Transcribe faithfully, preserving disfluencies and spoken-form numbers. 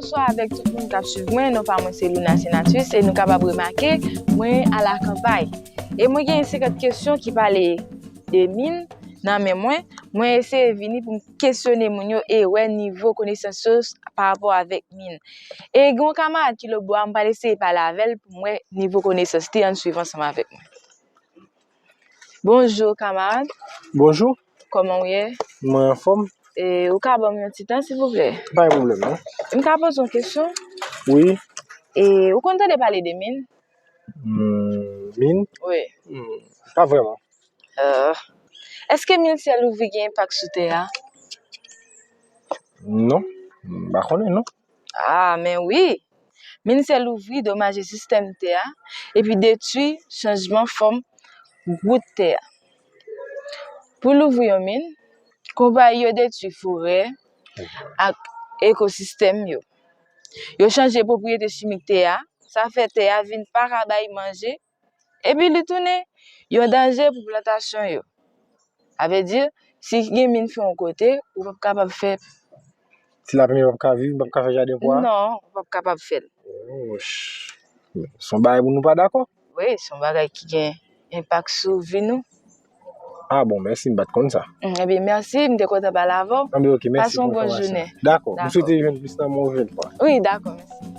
Bonswa avèk tout moun k ap swiv mwen. Non pa mwen se Luna Senatus e nou kapab remake mwen alakanpay. E mwen gen senkant kesyon ki pale de min nan men mwen. Mwen eseye vini pou m kesyone moun yo e wè nivo konesans yo s- pa rapò avèk min. E gen yon kamarad ki lòtbò a, m pral eseye pale avè l pou m wè nivo konesans li, ann swiv ansanm avèk mwen. Bonjou, kamarad. Bonjou. Kòman w ye? Mwen anfòm. E, ou ka ban m yon ti tan, silvouplè? Pa gen pwoblèm, non. M ka poze yon kesyon? Wi. E, ou konn tande pale de min? Hmm, min? Wi. Hmm, pa vrèman. Euh, èske min syèl ouvri gen enpak sou tè a? Non, m pa konnen, non. Ah, men wi! Min syèl ouvri domaje sistèm tè a, epi detwi chanjman fòm wout tè a. Pou louvri yon min, konpayi yo detwi forè ak ekosistèm yo. Yo chanje pwopriyete chimik tè a, sa fè tè a vin pa ka bay manje, epi li tounen yon danje pou plantasyon yo. Sa vle di, si gen min fè yon kote, ou p ap kapab fè. Si laplenn p ap ka viv, p ap ka fè jaden pou a? Non, ou p ap kapab fè l. Oh, ch- se yon bagay pou nou pa dakò? Wi, se yon bagay ki gen enpak sou vi nou. Ah bon, mèsi, m pa t konn sa. Mm, ebyen, mèsi, m te kontan pale avè w. Anben, ok, mèsi pou enfòmasyon. Pase yon bon jounen. Dakò, m swete jwenn plis nan men w yon lòt fwa. Wi, dakò, mèsi.